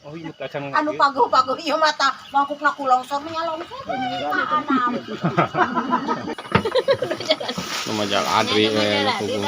Oh, iya kacang. Anu paguh-paguh ieu mata mangkukna ku longsor nya longsor. Nu majal Adri we nu kubu.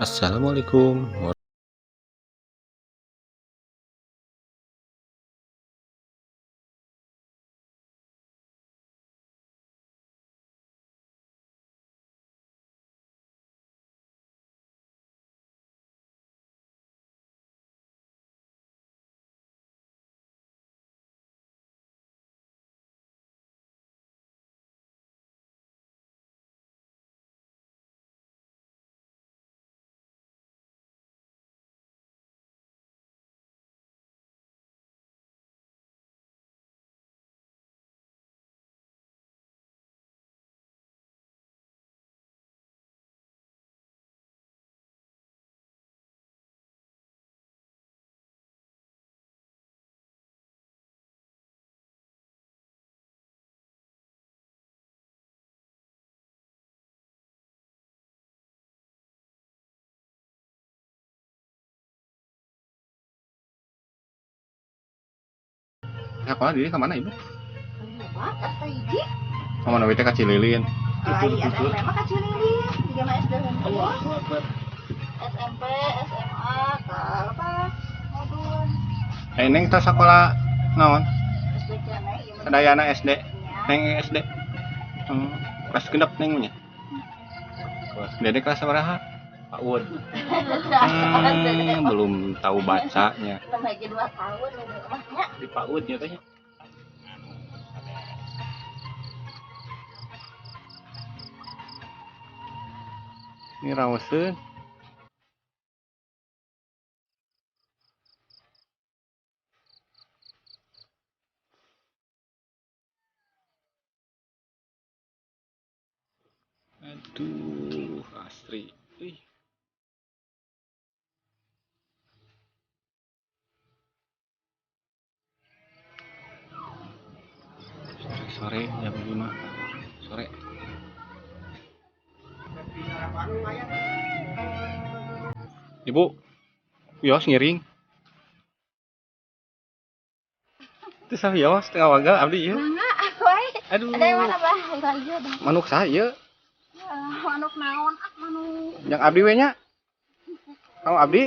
Assalamualaikum. Sekolah diri ke mana ibu? Sama nabi teh ka Cililin. SMP mah ka Cililin, di mah SD hungkul. SMP, SMA, ka lepas modul. Eh neng teh sekolah naon? SD keneh ieu mah. Sadayana SD. Neng SD. Kelas genep neng nya. Kelas dede kelas sabaraha? PAUD. Belum tahu bacanya. Lagi 2 tahun dede mah nya. Di PAUD nya teh. Ini rawaseun. Aduh, asri. Ih. Sore-sore jam 5 sore. Ibu, wios ngiring. Itu sa wios tengah waga abdi ieu. Mangga wae. Aduh. Ada yang mana bah? Ieu dah. Manuk saha ieu? Manuk naon? Ah, manuk. Yang abdi we nya. Kamu abdi?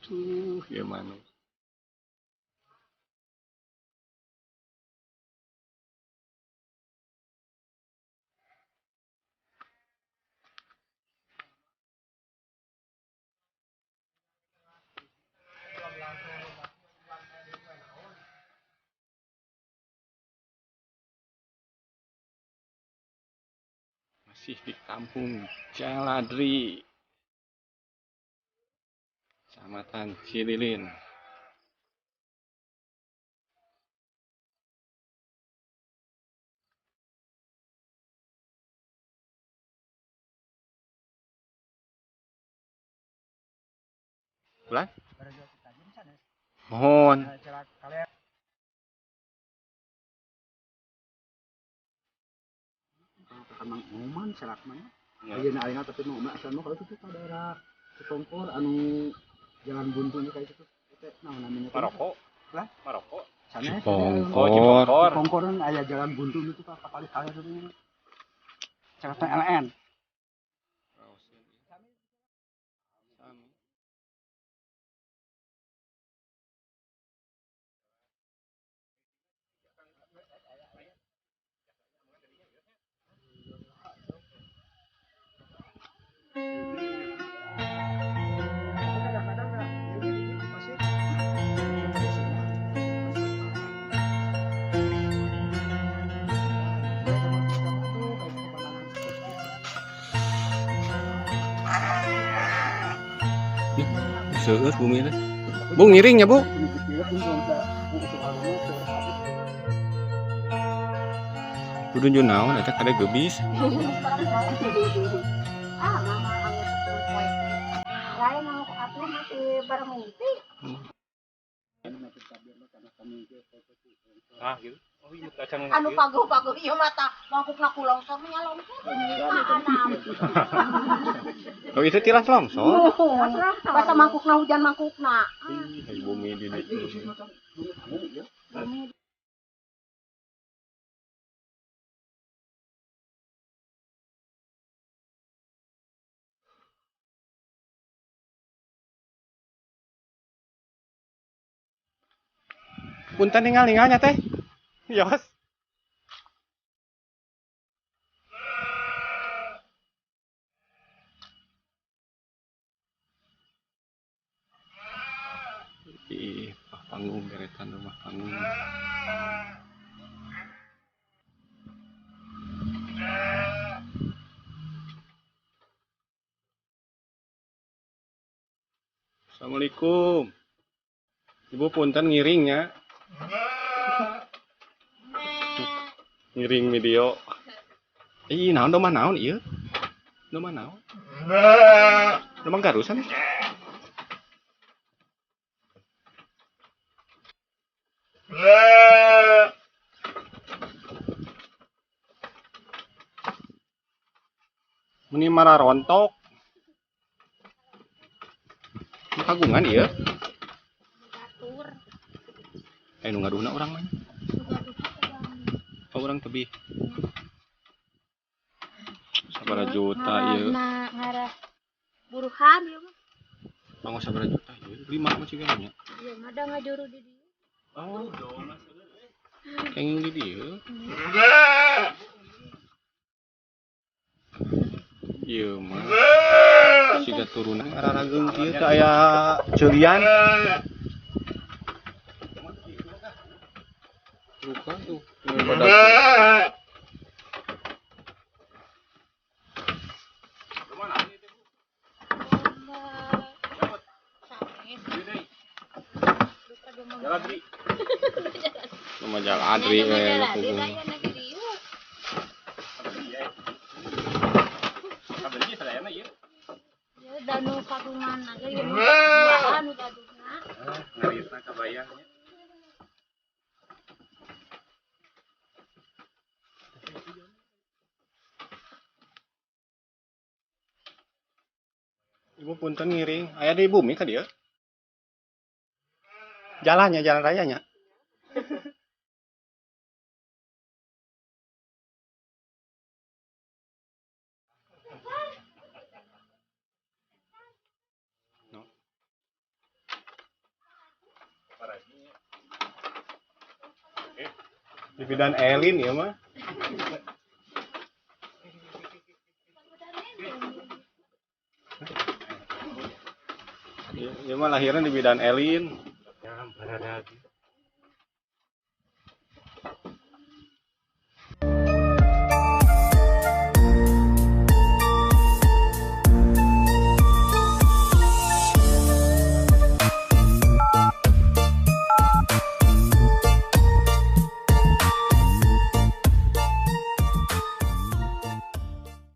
Aduh, ya manuk. Masih di kampung Jaladri, Kecamatan Cililin. Bulan? Mohon. Mang Oman selak mana? Ayeuna ayeuna tapi mau mak asal kalau itu ke daerah Cipongkor anu jalan buntu kayak gitu. Teh naon namanya? Maroko. Lah? Maroko. Cipongkor. Oh, Cipongkor. Cipongkor kan aya jalan buntu itu Pak kali kali itu. Cakatan LN. Sami. Seueur bumi teh. Bu ngiring ya, Bu. Kudu nju naon eta kade geubis. Ah, mama anggur poe. Lain anu atuh masih bareng mimpi. Ah gitu. Oh iya kacang. Anu paguh-paguh ieu mah tah mangkukna ku longsor nya longsor. Oh itu tilas longsor. Basa mangkukna hujan mangkukna. Ih, bumi di ditu. Bumi. Punten ninggal-ninggalnya teh. Yos. Ih, panggung deretan rumah panggung. Assalamualaikum. Ibu punten ngiringnya. Ngiring video. Ih, naon domba naon ieu? Domba naon? Domba garusan. Meni marah rontok. Kagungan ieu. Nu ngaduhna urang mah. Oh, urang tebih. Sabaraha juta ieu. Ngarah buruhan ieu mah. Mangga sabaraha juta ieu? 5 mah ciga nya. Ieu mah da ngajuru di dieu. Oh, kenging di dieu. Ieu mah siga turunan ararageung kieu teh aya ceulian. Bukan tuh. Nama jalan Adri Ibu punten ngiring, aya di bumi ka dieu? Jalannya, jalan rayanya. No. Di bidan Elin ya mah. Ya mah lahirnya di bidan Elin. Ya, berada.